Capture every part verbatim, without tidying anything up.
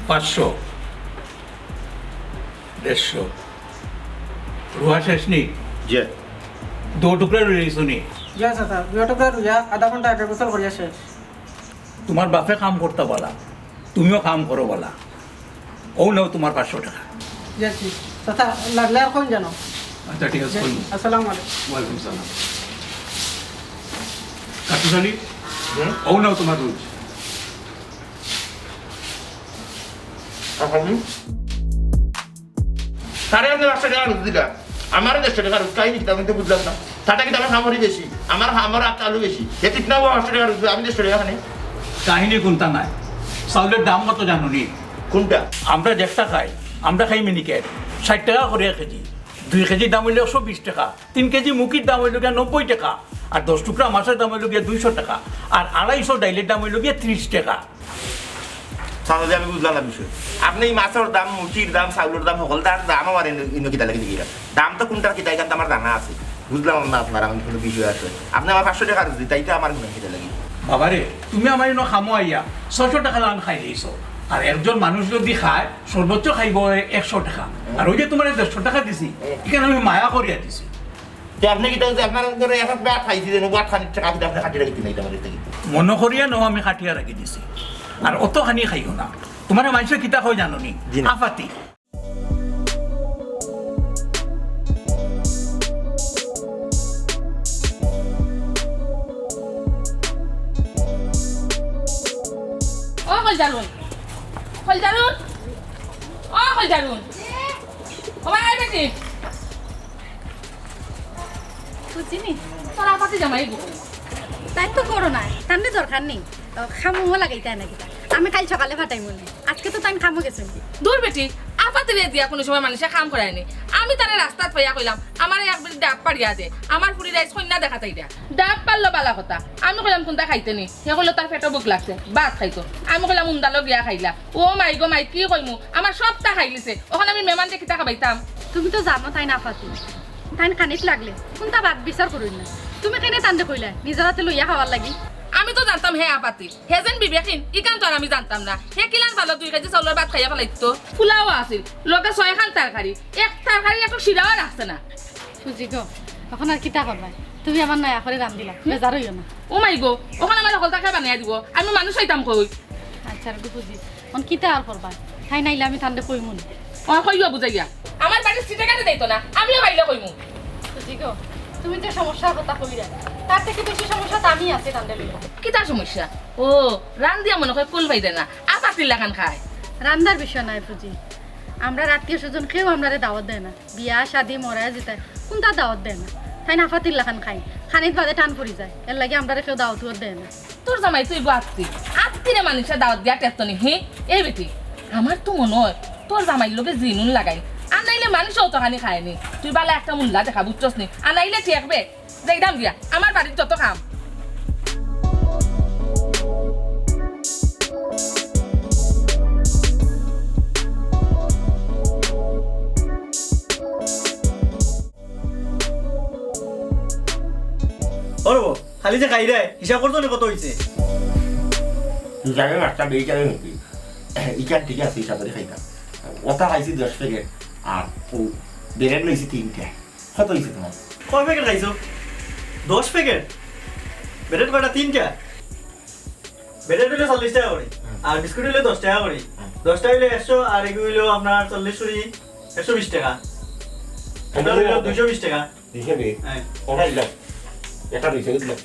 পাঁচশো, দেড়শো। রুয়া শেষ নি? জি। দু টুকরা রুইছো নি? জি চাচা, দুই টুকরা রুইয়া আধা ঘন্টা আগে গোসল করিয়া শেষ। তোমার বাপে কাম করতা বালা, তুমিও কাম করো বালা। অউ নেও তোমার পাঁচশো টেকা। জি, জি। চাচা, লাগলে আর কইন জানো। আচ্ছা, ঠিক আছে, জি, কইমু। আসসালামু আলাইকুম। ওয়ালাইকুম সালাম। কাটুস আলী, হুম? অউ নেও তোমার রুজ। তারে আপনে পাঁচশো টেকা রুজ দিলা, আমারে দেড়শো টেকা রুজ, কাহিনী কিতা? আমি তো বুঝলাম না। তারটা কিতা আমার কামড়ি বেশি, আমার, আমার আত আলু বেশি। এ কিতা না, ও পাঁচশো টেকা রুজ, আমি দেড়শো টেকা খানি। কাহিনী কুনতা নায়, চাউলর দাম কত জানো নি? কুনটা? আমরা যেটা খাই, আমরা খাই মিনিকেট, ষাইট টেকা করি এক কেজি। দুই কেজির দাম অইলো একশো বিশ টেকা, তিন কেজি মুখির দাম অইলো গিয়া নব্বই টেকা, আর দশ টুকরা মাছর দাম অইলো গিয়া দুইশো টেকা, আর আড়াইশো ডাইলর দাম অইলো গিয়া ত্রিশ টেকা। চাচা জি, আমি বুঝলাম না বিষয়। আপনে ই মাছর দাম, মুখির দাম, চাউলর দাম, হকল দাম, দাম আমার ইনো, ইনো কিতা লাগি দিলা? দাম তো কুনটার কিতা, ইখান তো আমার জানা আছে। বুঝলাম না আপনার আমি কুনু বিষয় আছে। আপনে আমার পাঁচশো টেকা রুজ দিতা, ইটা আমার কুনু কিতা লাগি? বাবারে, তুমি আমার ইনো কামো আইয়া ছয়শো টেকা লান খাইলাইছো। আর একজন মানুষ যদি খায়, সর্বোচ্চ খাইবো একশো টেকা। আর ওই যে তোমারে দেড়শো টেকা দিছি, ইখান আমি মায়া করিয়া দিছি। তে আপনে কিতা, আপনার ধরো এক হাত বাত খাইছি, যেন বাত খানির টেকা কিতা আপনে কাটিয়া রাখি দিন, ইটা আমার ইটা কিতা? মনো করিয়া নেও আমি কাটিয়া রাখি দিছি। আর অতখানি খাইও না। তোমারে মানষে কিতা কয় জানো নি? জি না। আফাতি। ও কলজারুন, কলজারুন, ও কলজারুন, ও ভাই বেটি। বুঝিনি? তোর আফাতি জামাই গো। তাইন তো করো না, তানরে দরকার নি। ও, কামো লাগাইতায় না কিতা? আমি কাইল সকালে পাঠাইমু নে। আজকে তো তাইন কামো গেছইন। দূর বেটি, আফাতিরে দিয়া কুনু সময় মানষে কাম করায় নি। আমি তারে রাস্তাত পাইয়া কইলাম, "আমারে এক বেটি ডাব পাড়িয়া দে, আমার ফুরির আইজ কইন্যা দেখাত আইরা।" ডাব পাড়লো বালা কথা, আমি কইলাম, "কুনতা খাইতে নি?" হে কইলো, "তার পেটো ভুক লাগছে, বাত খাইতো।" আমি কইলাম, "উন্দালো গিয়া খাইলা।" ও মাই গো মাই, কি কইমু, আমার সবতা খাইলিছে, অখন আমি মেমানরে কিতা খাবাইতাম? তুমি তো জানো তাইন আফাতি, তাইন খানিত লাগলে কুনতা বাদ বিচার করইন না। তুমি কেনে তানরে কইলায় নিজর আতে লইয়া খাওয়ার লাগি? আমি তো জানতাম হে আফাতি, হে যেন বিবেকহীন, ইখান তো আর আমি জানতাম না। হে কিলান ভালা দুই কেজি চাউলর বাত খাইয়া ফালাইতো। ফুলাও আছিল, লগে ছয়খান তরকারি, এক তরকারি একটু শিরাও রাখছে না। ফুজি গো, অখন আর কিতা করবায়? তুমি আমার নয়া করি রান্দিলায়, বেজার অইও না। ও মাই গো, অখন আমার হকলতা কে বানাইয়া দিবো, আমি মানুষ অইতাম কই? আচ্ছা রে ফুজি, অখন কিতা আর করবায়? তাইন আইলে আমি তানরে কইমু নে। ও কইও বুঝাইয়া, আমার বাড়ির সিটে কাটে দিতো না, আমিও বাইলে কইমু। ফুজি গো, তুমি যে সমস্যার কথা কইরায়, তার থাকি বেশি সমস্যাত আমি আছি তানরে লইয়া। কিতা সমস্যা? ও, রান্দিয়া মনো কয় কুল পাইরে না, আফাতির লাখান খায়। রান্দার বিষয় নায় ফুজি, আমরার আত্মীয় স্বজন কেউ আমরারে দাওয়াত দেয় না। বিয়া, শাদি, মরা, জিতা, কুনতা দাওয়াত দেয় না। তাইন আফাতির লাখান খাইন। খানিত বাদে টান পড়ি যায়। এরলাগি আমরারে কেউ দাওয়াত উয়াত দেয় না। তোর জামাই তো ইগু আত্তি। আত্তিরে মানষে দাওয়াত দিয়া টেরতো নি, হি? এই বেটি, আমার তো মনো অয় তোর জামাইর লগে জিনুন লাগাইন। আর নাইলে মানষে অতখানি খায় নি। তুই বালা একটা মুল্লা দেখা, বুঝছস নি? আর নাইলে ঠেকবে। যাইরাম গিয়া, আমার বাড়ির যত কাম। ওরে বাবা, খালি যে খাইরায়, হিসাব করছো নি কত অইছে? হিসাবে মাস্টার বেই যাবে নাকি? ইখান ঠিক আছে, হিসাব করি খাইতাম। ওটা খাইছি দশ প্যাকেট, আর ও ব্রেড লইছি তিনটা। কত অইছে তোমার? কয় প্যাকেট খাইছো? দশ প্যাকেট? ব্রেড কয়টা? তিনটা। ব্রেড অইলো চল্লিশ টেকা করি, হুম। আর বিস্কুট অইলো দশ টেকা করি। হুম। দশটা অইলো একশো, আর এগু অইলো আপনার চল্লিশ করি, একশো বিশ টেকা। এটা অইলো দুইশো বিশ টেকা। দুইশো বিশ? হ্যাঁ। ওটা দিলাম। এটা দুইশো দিলাম।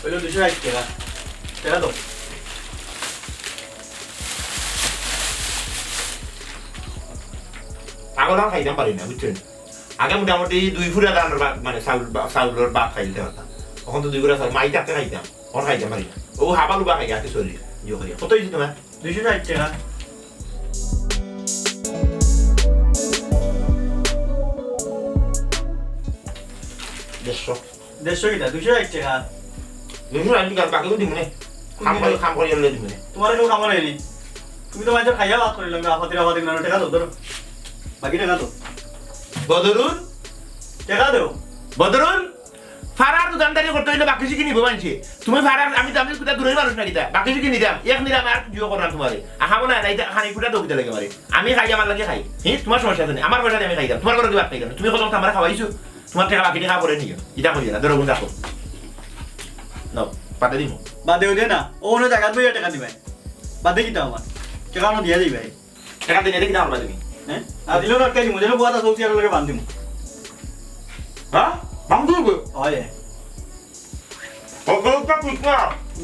অইলো দুইশো ষাইট টেকা। টেকা দাও। পাগল আর খাইতাম পারি না, বুঝছেন? আগে মোটামুটি দুই ফুরা ধানর ভাত, মানে চাউল, বা-, চাউলর ভাত খাইতে পারতাম। অখন তো দুই ফুরা চাউল, মাই থাকতে খাইতাম। অখন খাইতাম পারি না। ও হাবা লুবা খাই, আর কি চলি, ইয়ে করি। কত অইছে তোমার? দুইশো ষাইট টেকা। দেড়শো। দেড়শো কিতা? দুইশো ষাইট টেকা। দুইশো ষাইট টেকা, বাকি তো দিমু নে। কাম করি, কাম করি আনলে দিমু নে। তোমার কেউ কামড় হয়নি। তুমি তো মাঝে খাইয়া ভাত করিলাম, আফাতির আফাতির নানা টেকা দাও, ধরো। বাকি টেকা দাও। বদরুল? টেকা দেও। বদরুল? ফারার দোকানদারি করতে অইলে বাকি শিখি নিবো মানষে। তুমি ফারার, আমি তো, আমি কুটা দূরর মানুষ না কিতা, বাকি শিখি নিতাম, এক নিলাম আর জিও করলাম তুমারে। আহা বলে না, ইটা খানি কুটা দৌড়িতে লাগে মারে। আমি খাই, আমার লাগি খাই। হি, তুমার সমস্যা আছে নি? আমার পয়সা দি আমি খাইতাম। তুমার ঘরো কিবা খাইতাম। তুমি কত আমারে খাওয়াইছো? তুমার টেকা বাকি টেকা পরে নিও। ইটা করিও না, ধরো গুণ রাখো। নাও, বাদে দিমু। বাদে অইলে না, অউ অন্য জাগাত বইয়া টেকা দিবায়। বাদে কিতা আমার? টেকা অনো দিয়া দিবায়। টেকা দিলে কিতা করবা তুমি? হ্যাঁ? আর দিলেও আটকাই দিমু, যেন বুয়াটা চলছি আর লগে বান্ধিমু। হ্যাঁ? বান্ধি দিবে? অয়। ও, ও, তা ঠিক না,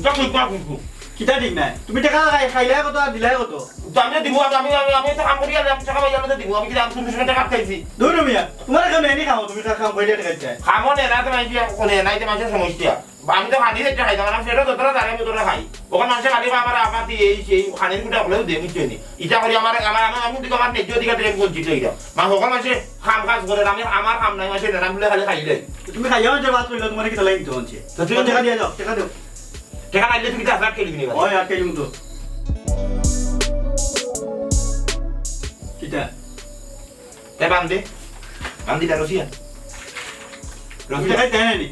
তা ঠিক না কিন্তু। কিতা ঠিক নাই? তুমি টেকা খাই-, খাইলায় কত আর দিলায় কত? তো আমি তো দিমু, আমি, আমি, আমি, আমি তো কাম করি আর আমি টেকা পাই, আমি তো দিমু, আমি কি দাম তুমি টেকা খাইছি? ধুর মিয়া, তুমার কাম নেই নি কাম, তুমি কাম করিয়া টেকা দিতায়। কামও নেই না, তো নাই দিয়া, ও নেই, নাই তো মানষর সমস্যা। আমি তো খালি রেখে খাইতাম, আমার পেটও যতটা ধরে আমি ততটা খাই। অখন মানষে খালি কয় আমার আপাতি এই সেই খানির কুটা হলেও দে, বুঝছো নি? ইটা করি আমার, আমার, আমার, আমি দিকে আমার ন্যায্য অধিকার থেকে আমি বঞ্চিত অইলাম। মা, অখন মানষে কাম কাজ করে, আমি আমার কাম নাই, মানষে নেরাম বলে খালি খাইলে। তুমি খাইয়া যে ভাত কইলা, তুমারে কিতা লাগি দিতে হচ্ছে? তো তুমি টেকা দিয়া যাও, টেকা দেও। টেকা পাইলে তুমি কিতা আটকে দিবি নি? ওই আটকে দিমু তো। কিতা? এ বান্ধে, বান্ধিলা রসিয়া। রসিয়া। টেকা দেয় নি?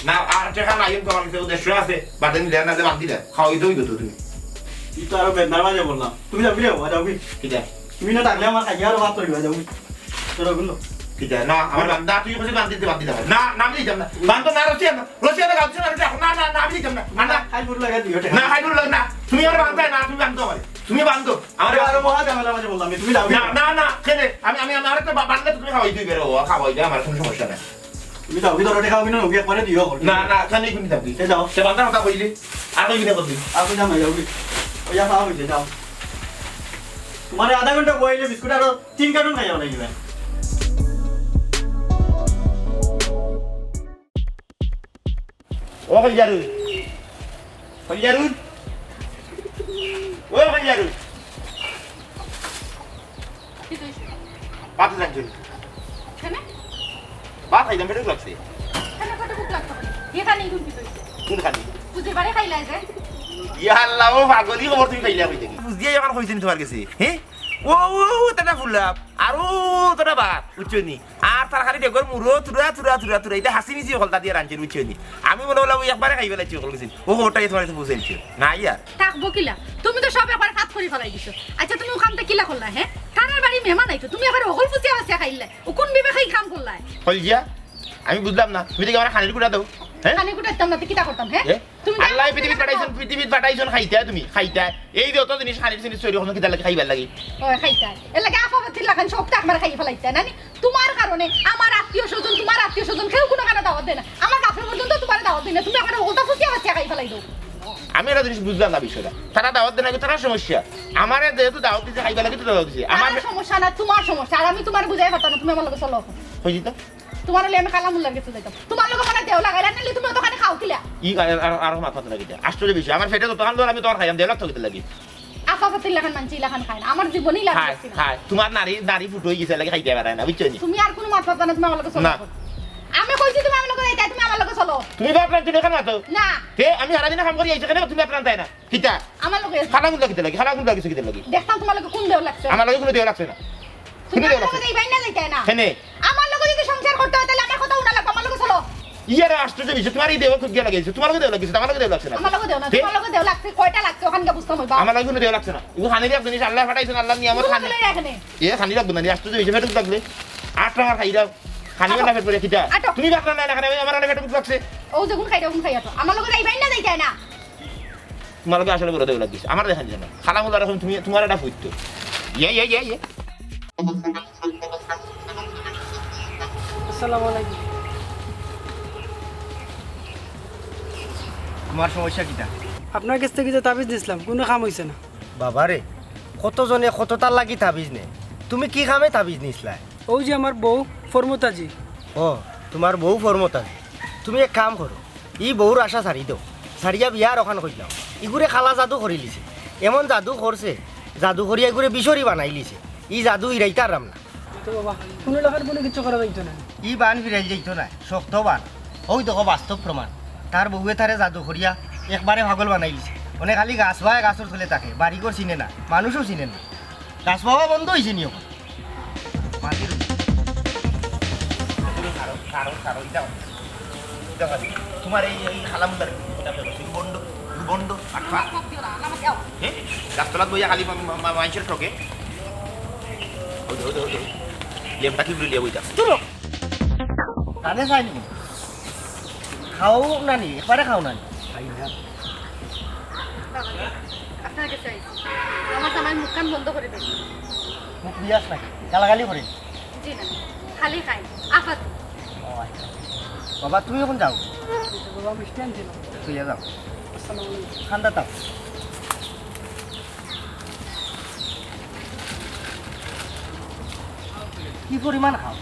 না, আর টেকা নাই, তো আমার কাছে দেড়শো আছে, বাদে নিলে না, বান্ধিলা। খাওয়াই তো অইব তো তুমি। ই তো আরো বেদনার মাঝে বললাম। তুমি যাও কি রে বাবা, যাও কি? কিতা? তুমি না থাকলে আমার খাইয়া আরো ভাত তৈরি হয়ে যাবো। তোরা বললো। কিতা? না, আমার বান্ধা, তুই কইছিস বান্ধিতে, বান্ধিলা। না, না, আমি দিতাম না। বান্ধো না, রসিয়া না। রসিয়া না, গাছ না, না, না, না, আমি দিতাম না। না, না। খাই গরু লাগা দিও, টেকা। না, খাই গরু লাগা না। তুমি আমার বান্ধা না, তুমি বান্ধো আমার। তুমি বান্ধো। আমার আরে আরো মহা ঝামেলার মাঝে বললাম, তুমি যাও কি? না, না, না, কেনে? আমি, আমি, আমার তো বা-, বান্ধলে তুমি খাওয়াই দিবে রে, ও খাওয়াই দে, আমার কোনো সমস্যা নাই। তুমি যাও কি, ধরো টেকা, আমি না, ওকে একবারে দিও, বল। না, না, কেনে তুমি যাও কি? এ যাও। সে বান্ধার কথা কইলি, আর কই বিদায় করবি? আর কই যাও না, যাও কি? ওই যা, খাওয়া হইছে, যাও। তোমার আধা ঘন্টা বইলে বিস্কুট আরো তিন কার্টন খাইয়া লাগবে। ও কলিজারু, কলিজারু, ও কলিজারু। কি কইছে? ভাত খাইতাম চল। কেনে? ভাত খাইতাম, পেটে লাগছে। কেনে পেটে ভুক লাগতো কেনে? ইয়ে খানি কোন কি কইছে? কোন খানি? বুঝে বারে খাইলাই যে। ইয়া আল্লাহ, ও পাগলি খবর তুমি পাইলা কই থাকি? বুঝিয়া এখন কইছি নি তোমার গেছে, হ্যাঁ? ও, ও, ও, তাটা ফুলাপ, আর ও, তাটা ভাত, বুঝছো নি? আর তার খালি দেখো মুরো, তুরা, তুরা, তুরা, তুরা, ইটা হাসি মিছি হকলতা দিয়া রানছে, বুঝছো নি? আমি মনে করলাম ওই একবারে খাই ফেলাইছি হকল গেছে। ও, ওটাই তোমার কাছে বুঝাইছে। না, ইয়া। থাকবো কিলা? তুমি তো সব একবার ফাত করি ফালাই দিছো। আচ্ছা, তুমি ওখান থেকে কিলা করলা, হ্যাঁ? তারার বাড়ি মেহমান আইতো, তুমি একবার হকল ফুসিয়া ফাসিয়া খাইলে। ও কোন বিবেকে এই কাম করলা? কলিজা, আমি বুঝলাম না। তুমি দেখি আমার খানির কুটা দাও, হ্যাঁ? খানির কুটা দিতাম না, তো কিতা করতাম, হ্যাঁ? এ? তুমি আল্লাহ জানো পৃথিবীত না? পাঠাইছন, পৃথিবীত পাঠাইছন খাইতায় তুমি, খাইতায়। এই যে অত জিনিস খানির জিনিস তৈরি হনো কিতার লাগি খাইবার লাগি? ও, খাইতায়। এর লাগি আফা পাতির লাখান সবটা একবার খাই ফেলাইতায়, না নি? তোমার কারণে আমার আত্মীয় স্বজন, তোমার আত্মীয় স্বজন কেউ কোনো কানে দাওয়াত দেয় না। আমার বাপে পর্যন্ত তোমার দাওয়াত দেয় না। তুমি একবার হকলতা ফুসিয়া ফাসিয়া খাই ফেলাই দাও। আমি একটা জিনিস বুঝলাম না বিষয়টা। তারা দাওয়াত দেয় না, তারা সমস্যা। আমারে যেহেতু দাওয়াত দিছে, খাইবার লাগি তো দাওয়াত দিছে। আমার আমার সমস্যা না, তোমার সমস্যা। আর আমি তোমার বুঝাই পারতাম না, তুমি আমার লগে চলো এখন। হয়েছি তো? তোমার হলে আমি কালামুল্লার গেছে যাইতাম। তোমার লগে মানে দেও লাগাইলা, নাইলে তুমি অতখানি খাও কিলা? ই আর, আর, আর মাথা মাথা লাগে। আশ্চর্য বিষয়। আমার পেটে যতখান দৌড় আমি তোমার খাইলাম, দেড় লাখ টাকা দিতে লাগি। আফা পাতির লাখান মানছি, ইলাখান খায় না। আমার জীবনেই লাগে খায়, না। খায়। তোমার নারী, নারী ফুটো হয়ে গেছে, লাগে খাইতে পারে না, বুঝছো নি? তুমি আর কোনো মাত মাতবা না, তুমি আমার লগে চলো না। এখন। আমি কইছি তুমি আমার লগে যাইতায়, তুমি আমার লগে চলো। তুমি বাপ রাখছো না, কেন আছো? না। তে আমি সারাদিনে কাম করি আইছি, কেন তুমি বাপ রান্তায় না? কিতা? আমার লগে খালা গুলা কিতা লাগি? খালা গুলা কিছু কিতা লাগি? দেখতাম তোমার লগে কোন দেও লাগছে। আমার লগে কোনো দেও লাগছে না। তুমি কোনো আমার দেও লগে লাগছে না। যাইবায় না যাইতায় না। কেনে? আমার লগে যদি সংসার করতে হয়, তাহলে আমার কথা হুনা লাগবো, আমার লগে চলো। ইয়ারে আশ্চর্য বিষয়, তোমার এই দেও খুব গিয়া লাগিয়েছে, তোমার লগে দেও লাগিয়েছে, আমার লগে দেও লাগছে না। আমার লগে দেও না, কে? তোমার লগে দেও লাগছে, কয়টা লাগছে, ওখানকে বুঝতাম হইবা। আমার লগে কোনো দেও লাগছে না। ও খানি রাখবে, আল্লাহ পাঠাইছেন, আল্লাহ নিয়ামত। খানি। এ খানি রাখবো না, আশ্চর্য বিষয়, পেটুক লাগলে। আট টাকা খাই দাও। খানি আটো। না পেট ভরে, কিতা? আটো। তুমি বাপ রান্তায় না, খানি আমার পেটে ভুক লাগছে। ও যেগুন খাই, ওগুন খাই আটো। আমার লগে যাইবায় না যাইতায় না। তোমার লগে আসলে বড় দেউলা দিস। আমার দেখা যায় না। খালা মুলা রকম তুমি, তোমার এটা ফুটতো। ইয়ে, ইয়ে, ইয়ে, ইয়ে। আসসালামু আলাইকুম। তোমার সমস্যা কিতা? আপনার কাছ থেকে যে তাবিজ নিছিলাম, কোনো কাম হইছে না। বাবা রে, কতজনে কততার লাগি তাবিজ নেয়। তুমি কি কামে তাবিজ নিছলায়? ওই যে আমার বউ ফরমতাজি। ও, তোমার বউ ফরমতাজি। তুমি এক কাম করো, ই বউর আশা ছাড়ি দেও, ছাড়িয়া বিয়ার অখান কইলাও। ইগুরে খালা জাদু করিলিছে, এমন জাদু করছে, জাদু করিয়া ইগুরে বিশরি বানাইলিছে। ই জাদু ইরাইতার রাম না। তো বাবা, কোনো লাখান কোনো কিচ্ছু করা যাইতো না। ই বান ফিরাইল যাইতো না, শক্ত বান। ওই দেখো বাস্তব প্রমাণ, তার বউয়ে তারে জাদু করিয়া একবারে পাগল বানাইলিছে। মানে খালি গাছ বায় গাছর তলে থাকে, বাড়িঘর চিনে না, মানুষও চিনে না। গাছ বাওয়া বন্ধ হইছে নি অখন? মাটির উপরে। ছাড়ো, ছাড়ো, ছাড়ো, ইটা তোমার এই, এই খালামুন্ডার বন্ধ, বন্ধ, আটফা। হ্যাঁ? গাছতলাত বইয়া খালি মা-, মা-, মা-, মাইনষের ঠকে। ওই দে, ওই দে, ওই দে। লেমটা কি বুলে লিয়া বইতা? চুপ। কানে চাইনি। খাও না নি, একবারে খাও না নি। খাই না। আপনার কাছে আইছি। আমার জামাই মুখখান বন্ধ করে দেন। মুখ বিয়াস নাকি? গালাগালি করে? জি না, খালি খাই। আপাতত। ও আচ্ছা। বাবা, তুমি এখন যাও। বাবা, আমি স্ট্যান্ড ছিলাম। তুই যাও। আসসালামু আলাইকুম। ঠান্ডা দাও। কি পরিমাণ খাও?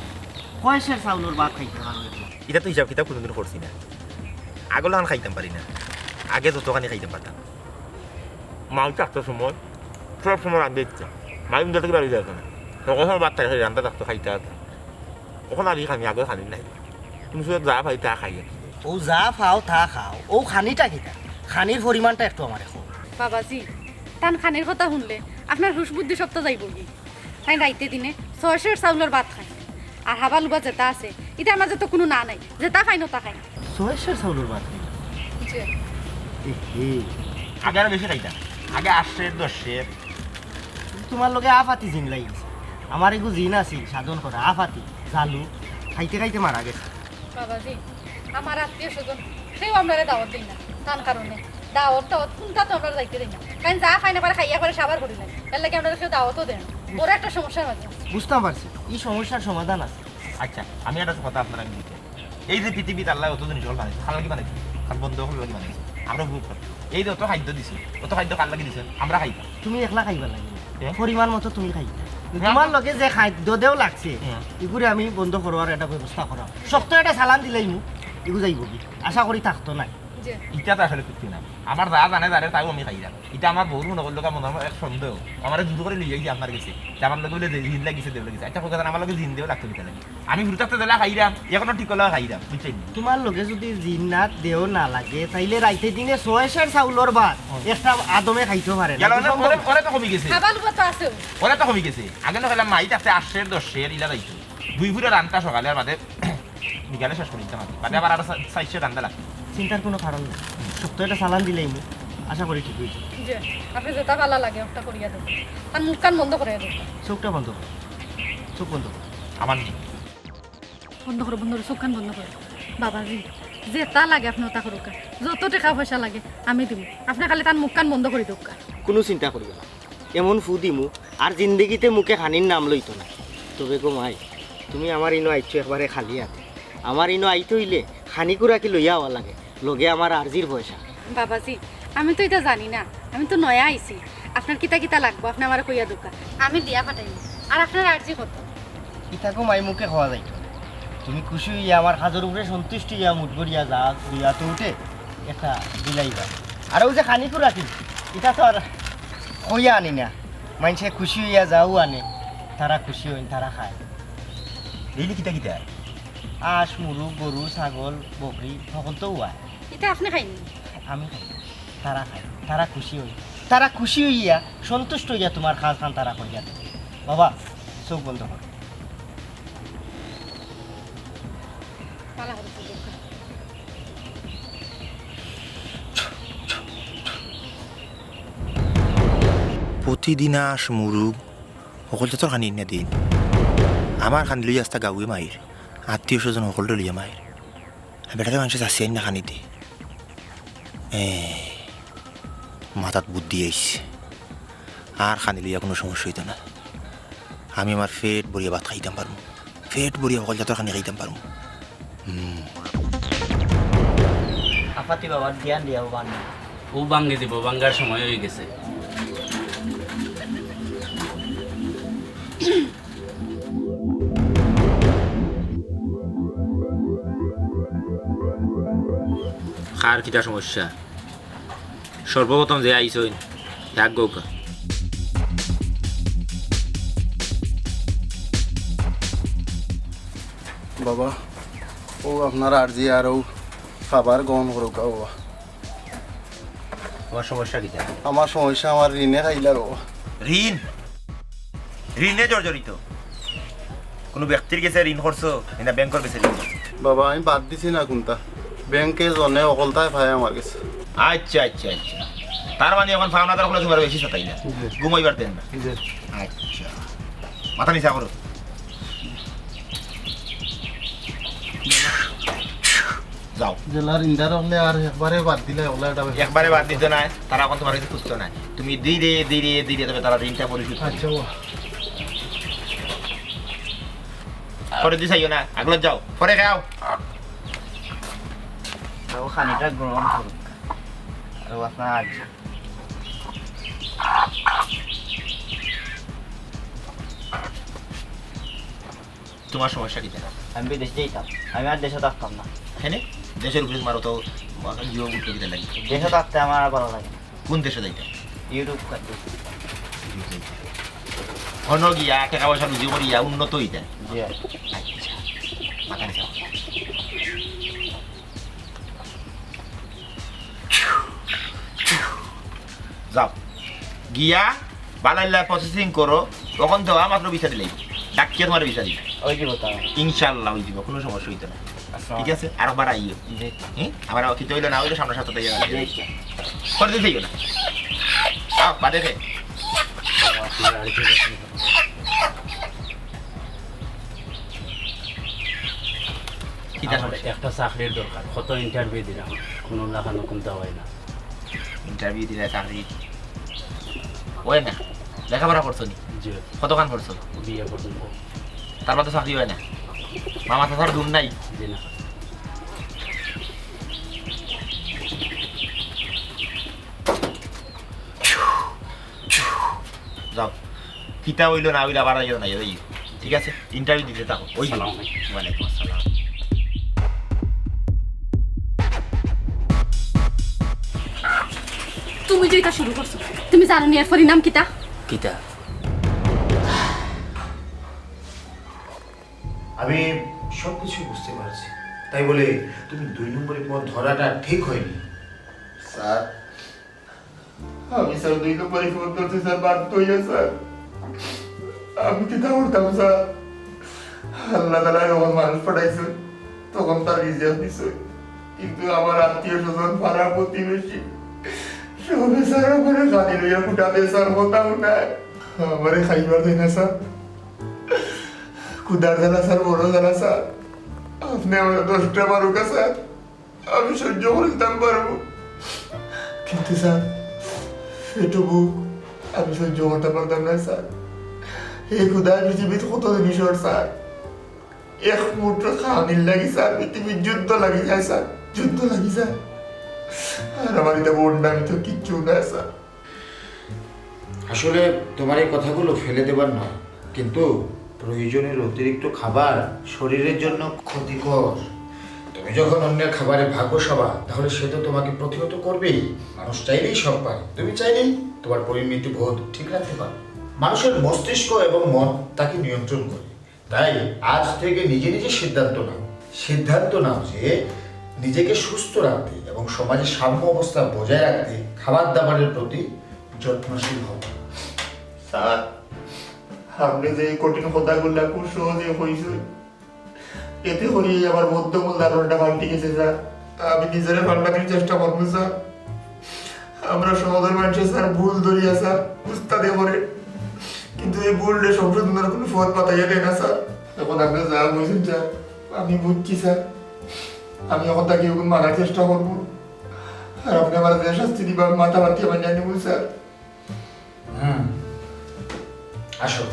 কয় সের চাউলর ভাত খাইতে পারো একলা? ইটা তো হিসাব কিতাব কোনোদিন করছি না। আগর লাখান খাইতাম পারি না। আগে যতখানি খাইতাম পারতাম। মাও থাকতো সময়, সব সময় রান্ধে ইচ্ছা। মাই উন্দা থেকে বাড়ি যাইতো না। তখন ভাত খাই খাই রান্ধা থাকতো, খাইতে হতো। এখন আর ই খানি, আগে খানি নাই। তুমি শুধু যা পাই তা খাই আর কি। ও যা পাও তা খাও, ও খানিটা কিতা? খানির পরিমাণটা একটু আমারে কও। বাবাজি, তান খানির কথা শুনলে আপনার হুশ বুদ্ধি সবটা যাইবো কি? তাই রাইতে দিনে ছয় সের চাউলর ভাত খায়, আর হাবা লুবা যেটা আছে, ইটার মাঝে তো কোনো না নাই, যেটা খাই নটা খাই। ছয় সের চাউলর ভাত খাই? জি। এ হে। আগে আরো বেশি খাইতাম, আগে আট সের, দশ সের। তোমার লগে আফাতি জিন লাগি গেছে। আমার এগু জিন আছিল সাধন করা, আফাতি, জালু, খাইতে খাইতে মারা গেছে। বাবাজি, আমার আত্মীয় স্বজন কেউ আমরারে দাওয়াত দেয় না, তার কারণে দাওয়াত টাওয়াত কোনটা তো আমরা যাইতে দেয় না। কারণ যা খাই না পারে খাইয়া পারে সাবার করি না, এর লাগে আমরা কেউ দাওয়াতও দেয় না। বড় একটা সমস্যার মাঝে। বুঝতাম পারছি, এই সমস্যার সমাধান আছে। আচ্ছা, আমি একটা কথা আপনার আমি দিতে। এই যে পৃথিবীত আল্লাহ অত জিনিস হল বানাইছে, খাল্লা কি বানাইছে? খাল বন্ধ হল কি বানাইছে? আমরা ভোগ করি। এই যে অত খাদ্য দিছে, অত খাদ্য খাল্লা কি দিছে? আমরা খাইতাম। তুমি একলা খাইবার লাগে না। এ? পরিমাণ মতো তুমি খাইতা। না। তোমার লগে যে খাদ্য দেও লাগছে, হ্যাঁ। এগুরে আমি বন্ধ করবার একটা ব্যবস্থা করাম। শক্ত একটা চালান দিলাইমু, এগু যাইবো কি? আশা করি থাকতো নাই। জি। ইটা তো আসলে কিচ্ছু না। আমার যা জানে যারে তাও আমি খাইলাম। ইটা আমার বউর মনে করলো, মনে হয় এক সন্দেহ। আমারে জোর করে লইয়া গেছে আপনার গেছে। যে আমার লগে বলে যে হিল লাগিছে, দেও লাগিছে। আচ্ছা, কথা আমার লগে জিন দেও লাগতো কিতা লাগে। আমি ঘুরে থাকতে দিলে খাইলাম, এখনো ঠিক করলে খাইলাম, বুঝছেন? তোমার লগে যদি জিন্নাত দেও না লাগে, তাইলে রাইতে দিনে ছয় সের চাউলর ভাত হুম। একটা আদমে খাইতে পারে না। গেল অনেক, অনেক, অনেক তো কমে গেছে। খাবার উপর তো আছে। ওরা তো কমে গেছে। আগে না খেলাম মাই থাকতে আট সের, দশ সের ইলা যাইতো। দুই ফুটা রান্তা সকালে আর বাদে বিকালে শেষ করে দিতাম আর কি। বাদে আবার আরো চা-, চাইর সের রান্তা লাগতো। চিন্তার কোনো কারণ নেই। শক্ত একটা চালান দিলেই মু-, আশা করি ঠিক হয়ে যাবে। জি, আপনি যেটা ভালো লাগে ওটা করিয়া দেবেন। আর মুখ কান বন্ধ করে দেবেন। চোখটা বন্ধ করো। চোখ বন্ধ করো। আমার নেই। বন্ধ করো, বন্ধ করো, চোখ কান বন্ধ করো। বাবাজি, যেটা লাগে আপনি ওটা করুক। যত টাকা পয়সা লাগে আমি দিব। আপনি খালি তার মুখ কান বন্ধ করে দেউক্কা। কোনো চিন্তা করিও না, এমন ফু দিমু আর জিন্দেগিতে মুখে খানির নাম লইতো না। তবে গো মাই, তুমি আমার ইনো আইছো একবারে খালি হাতে। আমার ইনো আইতে হইলে খানি কুড়া কি লইয়া আওয়া লাগে, লগে আমার আরজির পয়সা। বাবাজি, আমি তো এটা জানি না, আমি তো নয়া আইছি। আপনার কিতা কিতা লাগবো আপনি আমারে কইয়া দেউক্কা, আমি দিয়া পাঠাইমু। আর আপনার আরজি কত? ইতা গো মাই মুখে কওয়া যাইতো না। তুমি খুশি হইয়া আমার কাজর উপরে সন্তুষ্ট হইয়া মুঠ ভরিয়া যা দুই হাত উঠে একটা দিলাইবা। আর ওই যে খানি কুড়া কি, ইটা তো আর কইয়া আনি না। মাইনষে খুশি হইয়া যাও আনে, তারা খুশি হইন, তারা খায়। ডেইলি কিতা কিতা? আঁশ, মুরুগ, গরু, ছাগল, বকরি, সকল তো উয়া। ইটা আপনি খাইনি? আমি খাই। তারা খায়, তারা খুশি হই, তারা খুশি হইয়া সন্তুষ্ট হইয়া তোমার কাজ খান তারা করিয়া দেয়। বাবা, চোখ বন্ধ করো। পালা হলো তো দরকার। প্রতিদিন আঁশ, মুরুগ, হকল জাতর খানি ইন্না দিন। আমার খানি লইয়া আস্তা গাউয়ে মাইর, আত্মীয় স্বজন হকলরে লইয়া মাইর। আর বেটারে মানষে চাষি আইন না খানি দি। এ, মাথাত বুদ্ধি আইছে। আর খানি লইয়া কোনো সমস্যা হইতো না। আমি আমার পেট ভরিয়া ভাত খাইতাম পারমু। পেট ভরিয়া হকল জাতর খানি খাইতাম পারমু। হুম। আফাতি বাবার ধ্যান দিয়া ও বান। ও বাঙ্গে দিব, বাঙ্গার সময় হয়ে গেছে। কার কিতা সমস্যা? সর্বপ্রথম যে আইছইন, এক গৌকা। বাবা, ও আপনার আরজি আর ও খাবার গ্রহণ করুক, বাবা। তোমার সমস্যা কিতা? আমার সমস্যা আমার ঋণে খাইলার ও। ঋণ? ঋণে জর্জরিত? কোনো ব্যক্তির গেছে ঋণ করছো? না ব্যাংকর গেছে ঋণ? বাবা, আমি বাদ দিছি না কোনটা। ব্যাংকে জনে অকলতায় পায় আমার গেছে। আচ্ছা, আচ্ছা, আচ্ছা। তার মানে অখন পাওনাদার অকলে তুমার বেশি সাতাই না? জি। ঘুমাইবার দেন না? জি। আচ্ছা। মাথা নিচা করো। যাও। জেলার ইন্দার অকলে আর একবারে বাদ দিলে অকলে এটা একবারে বাদ দিত না, তারা অখন তুমার গেছে খুঁজতো না। তুমি ধীরে, ধীরে, ধীরে তবে তারার ঋণটা পরিশোধ করো। আচ্ছা, ও। পরে দিস আইও না, আগলে যাও, পরে খাও। তাও খানিটা গ্রহণ করুক। আর আপনার আজ তুমার সমস্যা কিতা? আমি বিদেশ যাইতাম, আমি আর দেশে থাকতাম না। কেনে? দেশর উপরে তুমার অত ইয়ে উঠলো কিতা লাগি? দেশে থাকতে আমার আর ভালা লাগে না। কোন দেশে যাইতা? ইউরোপ খাদ্য। অনো গিয়া টেকা পয়সা রুজি করিয়া উন্নত অইতা। জি। আচ্ছা, মাথা নিচা। যাও। গিয়া বালাইল্লা প্রসেসিং করো, অখন দেওয়া মাত্র ভিসা দিলাই। ডাকিয়া তুমার ভিসা দিবা। ওই দিব তো। ইনশাআল্লাহ ওই দিব, কুনু সমস্যা অইতো না। আচ্ছা। ঠিক আছে? আর একবার আইও। জি। হুম? আমার কিতা অইলো না অইলো সামনে সাথে আইয়া। জি। করে দিতে অইলো না। আও, বাদে খে। কিতা আমার সমস্যা? একটা চাকরির দরকার, কত ইন্টারভিউ দিলাম, কুনু লাখান হুকুম দেওয়া অয় না। ইন্টারভিউ দিলে চাকরি অয় না? লেখাপড়া করছো নি? জি। কতখান করছো? বিএ পর্যন্ত। তার বাদে চাকরি অয় না? মামা চাচার দূর নাই? জি না। যাও, কিতা অইলো না অইলো আবার আইও না, এই, ঠিক আছে? ইন্টারভিউ দিতে থাকো। ওই যে। আসসালামু আলাইকুম। ওয়ালাইকুম আসসালাম। তুমি যে ইটা শুরু করছো, তুমি জানো নি এর পরিণাম কিতা? কিতা? আমি সবকিছু বুঝতে পারছি, তাই বলে তুমি দুই নম্বরই পথ ধরাটা ঠিক হয়নি। স্যার, আমি স্যার দুই নম্বরই পথ ধরছি স্যার, বাধ্য অইয়া স্যার। আমি কিতা করতাম স্যার? আল্লাহ তাআলা যখন মানুষ পাঠাইছে, তখন তার রিজিক দিছে। কিন্তু আমার আত্মীয় স্বজন, পাড়া প্রতিবেশী, সবে স্যার আমারে খালি লইয়া ফুটাতে স্যার, কথা উঠায়। আমারে খাইবার দেয় না স্যার। ক্ষুধার জ্বালা স্যার, বড় জ্বালা স্যার। আপনে আমারে দশটা বারোটা স্যার, আমি সহ্য করিতাম পারমু। কিন্তু স্যার, পেটো ভুক আমি সহ্য করতাম পারতাম না স্যার। এই ক্ষুধায় পৃথিবীত কত জিনিস অর স্যার। এক মুঠো খাওয়ানির লাগি স্যার, পৃথিবীর যুদ্ধ লাগি যায় স্যার, যুদ্ধ লাগি যায়। আর আমার ইটা বন্ডামি তো কিচ্ছু না স্যার। আসলে তোমার এই কথাগুলো ফেলে দেবার নয়, কিন্তু প্রয়োজনের অতিরিক্ত খাবার শরীরের জন্য ক্ষতিকর। তুমি যখন অন্যের খাবারে ভাগ বসাবা, তাহলে সে তো তোমাকে প্রতিহত করবেই। মানুষ চাইলেই সব পারে, তুমি চাইলেই তোমার পরিমিত বোধ ঠিক রাখতে পারো। মানুষের মস্তিষ্ক এবং মন তাকে নিয়ন্ত্রণ করে। তাই আজ থেকে নিজে নিজে সিদ্ধান্ত নাও। সিদ্ধান্ত নাও যে নিজেকে সুস্থ রাখতে এবং সমাজে সাম্য অবস্থা বজায় রাখতে খাবার দাবারের প্রতি যত্নশীল হও। স্যার, আপনে যে এই কঠিন কথাগুলা খুব সহজে কইছইন, এতে করি আমার বদ্ধমূল ধারণাটা পাল্টি গেছে স্যার। আমি নিজেরে পাল্টানোর চেষ্টা করমু স্যার। আমরা সমাজর মানষে স্যার ভুল ধরিয়া স্যার উস্তাদে করে, কিন্তু এই ভুলরে সংশোধনর কুনু পথ বাতাইয়া দেয় না স্যার। অখন আপনে যা কইছইন স্যার, আমি বুঝছি স্যার। আমি অখন থাকি অগুন মানার চেষ্টা করমু। আর আপনে আমারে যে শাস্তি দিবা, আমি মাথা পাতিয়া মানিয়া নিমু স্যার। হুম, আসো।